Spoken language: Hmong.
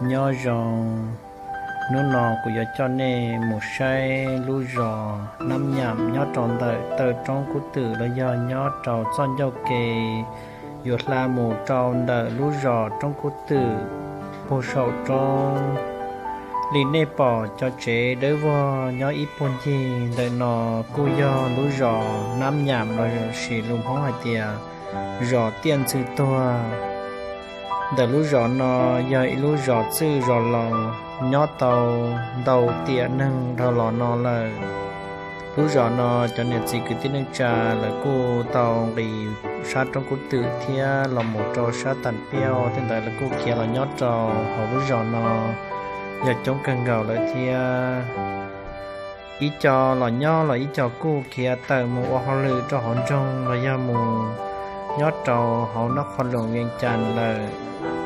Nyob zoo, hnub no kuv yuav coj nej mus saib lub zos Nab Nyam nyob rau ntawm taw roob Kub Twm los yog nyob rau txoj ncauj ke yuav hla mus rau ntawm lub zos roob Kub Twm puag saum roob. Li nej pom cov tsev dawb vog nyob ib puag ncig ntawm no kuj yog lub zos Nab Nyam los sis lus Hmoob hais tias zos Tiaj Ntxwj Tuag. Ntawm lub zos no yog ib lub zos txwj zos laus, nyob tau ntau tiam neeg dhau los no lawm. Lub zos no cov niam txiv kwv tij neej tsa lawv kuj tau nqis sab roob Kub Twm thiab los mus rau sab Tas Piauj tej ntawd lawv kuj khiav los nyob rau hauv lub zos no yog coob kawg nkaus lawm thiab. Ib co los nyob los ib co kuj khiav tawm mus ua hauj lwm rau hauv nroog los yog mus nyob rau hauv nab qhov loos Vias Cas lawm.